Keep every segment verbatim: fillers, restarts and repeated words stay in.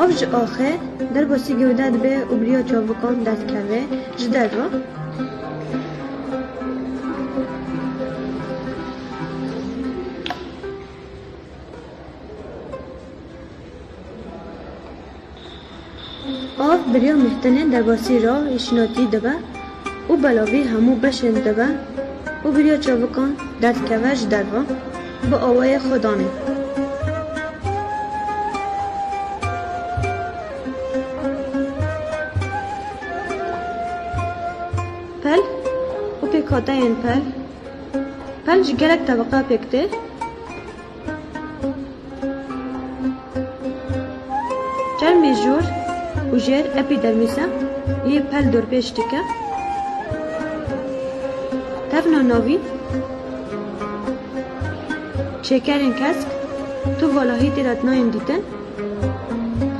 Av ji axê derbasî gewde dibe û bi riya çavikan derdikeve ji derve. Av bi riya mihtinên derbasî re şînatî dibe û belavî hemû beşên dibe û bi riya çavikan derdikeve ji derve, bi awayê xwedanê. Pel û pêkhateyên pel. Pel ji gelek tebeqe pêk tê. Çermê jor û jêr, epidermîs e, yê pel dorpêç dike. Tevna navîn, çêkerên kesk, tu valahî tê de nayên dîtin,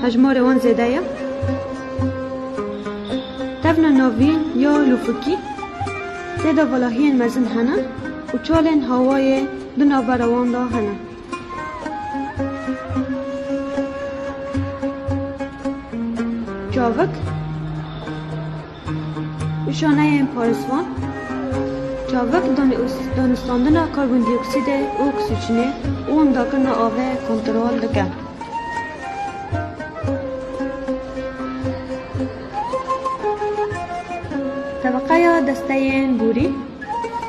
hejmarê wan zêde ye. Tevna navîn ya lûfikî, tê de valahiyên mezin hene û çalên hawayê di navbera wan de hene. Çavik û şaneyên parisvan. Çavik danûs-, danûstandina karbondioksîdê û oksîjenê û wendakirina avê kontrol dike. Tebeqeya desteyên borî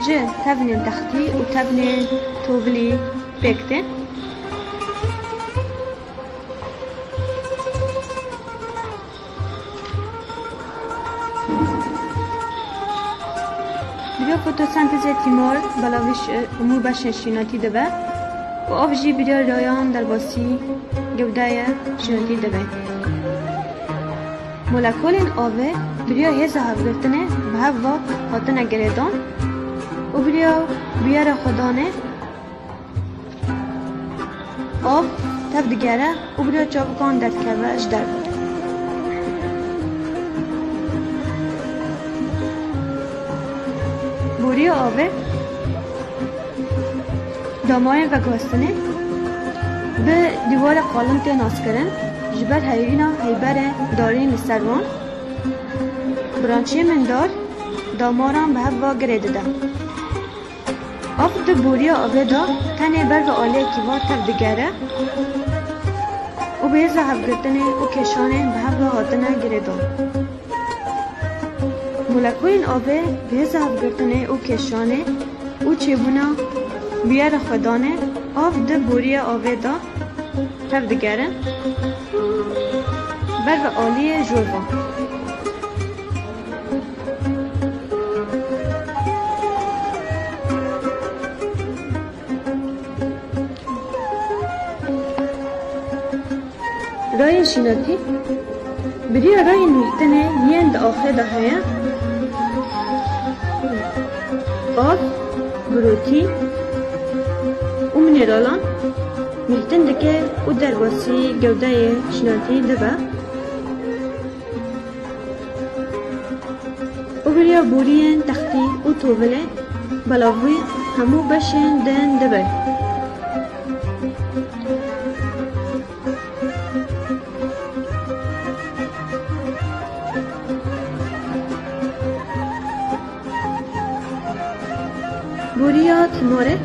ji tevnên textî û tevnên tovilî pêk tê. Bi riya fotosentezê tîmar belavî şi-, hemû beşên şînatî dibe û av jî bi riya rayan derbasî gewdeyê şînatî dibe. Molekulên avê bi riya hêza hevgirtinê bi hev ve hatine girêdan û bi riya bûyera xwedanê av tev digere û bi riya çavikan derdikeve ji derve. Boriya avê damarên veguhestinê bi dîwarê qalin tê naskirin, ji ber heyvîna heyberê darîn li ser wan. Brançiyê mendar damaran bi hev ve girê dide. Av di boriya avê de tenê ber ve aliyekî ve tev digere û bi hêza hevgirtinê û kêşanê bi hev ve hatine girêdan. Molekulên avê bi hêza hevgirtinê û kêşanê û çêbûna bûyera xwedanê av di boriya avê de tev digerin, ber ve aliyê jor ve. Rayên şînatî, bi riya rayên mihtinê yên di axê de heye, av, girotî û mineralan mihtin dike û derbasî gewdeyê şînatî dibe. Û bi riya boriyên textî û tovilê belavî hemû beşên din dibe. Boriya tîmarê.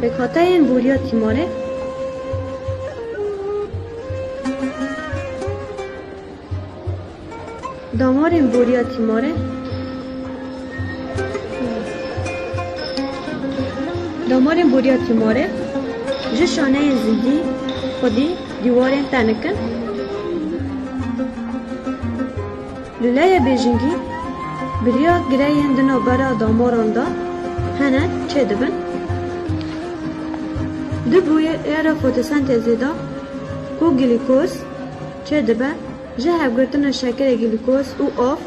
Pêkhateyên boriya tîmarê. Damarên boriya tîmarê. Damarên boriya tîmarê ji şaneyên zindî xwedî dîwarên tenik in. Lûleyê bêjingî bi riya gireyên di navbera damaran de hene çêdibin. Di bûyera fotosentezê de ku glîkoz çêdibe, ji hevgirtina şekerê glîkoz û av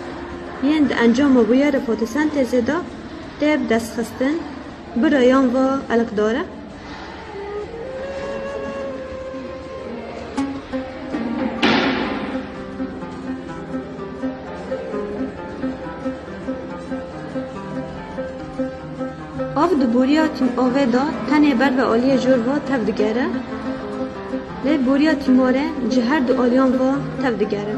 yên di encama bûyera fotosentezê de tê bi dest xistin, bi rayan ve eleqdar e. Av di boriya tîm-, avê de tenê ber ve aliyê jor ve tev digere. Lê boriya tîmare ji her du aliyan ve tev digere.